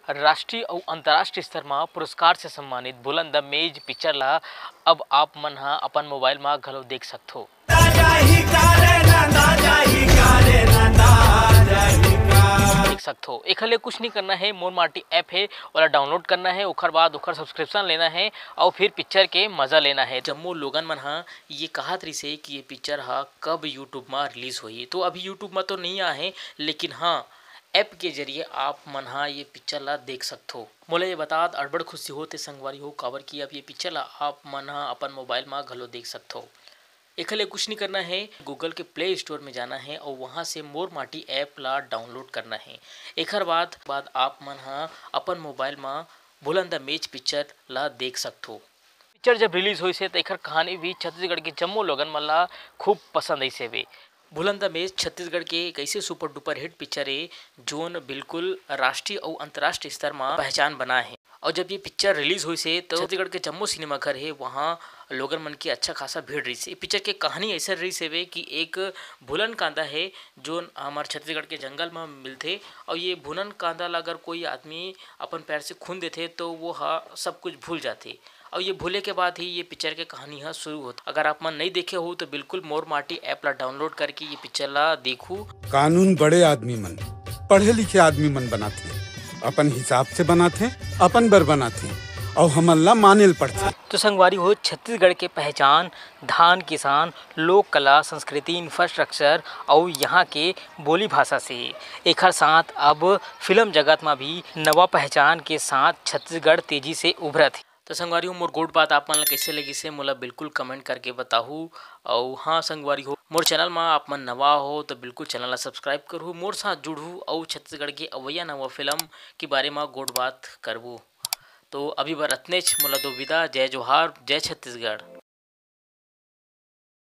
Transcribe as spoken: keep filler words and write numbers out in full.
राष्ट्रीय अउ अंतर्राष्ट्रीय स्तर म पुरस्कार से सम्मानित भूलन द मेज पिक्चर ला अब आप मन ह अपन मोबाइल म घलो देख सकथो। देख सकथो। एखर ले कुछ नहीं करना है, मोर माटी ऐप है, ओला डाउनलोड करना है, ओखर बाद ओखर सब्सक्रिप्शन लेना है अउ फिर पिक्चर के मजा लेना है। जम्मो लोगन मन ह ये कहत रहिसे कि ये पिक्चर ह कब YouTube म रिलीज होही, तो अभी YouTube म तो नहीं आ है, लेकिन हाँ, ऐप के जरिए आप मन ह ये पिक्चर ला देख सकथो। मोला ये बतात अड़बड़ खुशी होत हे संगवारी हो, काबर कि अब ये पिक्चर ला आप मन ह अपन मोबाइल म घलो देख सकथो। एखर ले कुछ नहीं करना है, Google के प्ले स्टोर में जाना है और वहाँ से मोर माटी ऐप ला डाउनलोड करना है। एखर बाद, बाद आप मन ह अपन मोबाइल म भूलन द मेज पिक्चर ला देख सकथो। पिक्चर जब रिलीज होइस हे, त एखर कहानी भी छत्तीसगढ़ के जम्मो लोगन मन ला खूब पसंद आइस हवे। भूलन द मेज छत्तीसगढ़ के एक ऐसे सुपर डुपर हिट पिक्चर ए, जोन बिल्कुल राष्ट्रीय अउ अंतर्राष्ट्रीय स्तर म पहचान बनाए हे। अउ जब ये पिक्चर रिलीज होइस हे, तो छत्तीसगढ़ के जम्मो सिनेमा घर हे, वहाँ लोगन मन के अच्छा खासा भीड़ रहिस हे। पिक्चर के कहानी ऐसे रहिस हवे कि एक भूलन कांदा हे, जोन हमर छत्तीसगढ़ के जंगल म मिलथे, अउ ये भूलन कांदा ला अगर कोई आदमी अपन पैर से खून देथे, तो वो ह सब कुछ भूल जाथे। अउ ये भूले के बाद ही ये पिक्चर के कहानी ह शुरू होथे। अगर आप मन नहीं देखे हो, तो बिल्कुल मोर माटी ऐप ला डाउनलोड करके ये पिक्चर ला देखू। कानून बड़े आदमी मन, पढ़े लिखे आदमी मन बनाथे, अपन हिसाब से बनाथे, अपन बर बनाथे, अउ हमन ला माने ल पड़थे। तो संगवारी हो, छत्तीसगढ़ के पहचान धान, किसान, लोक कला, संस्कृति, इंफ्रास्ट्रक्चर अउ यहाँ के बोली भाषा से। एखर साथ अब फिल्म जगत म भी नवा पहचान के साथ छत्तीसगढ़ तेजी से उभरत हे। तो संगवारी हो, मोर गोठ बात आप मन ला कैसे लगिस हे, मोला बिल्कुल कमेंट करके बताहू। अउ हाँ संगवारी हो, मोर चैनल म आप मन नवा हो तो बिल्कुल चैनल ला सब्सक्राइब करहू, मोर साथ जुड़हू अउ छत्तीसगढ़ के अवइया नवा फिल्म के बारे म गोठ बात करबो। तो अभी बर अतनेच, मोला दो विदा, जय जोहार, जय छत्तीसगढ़।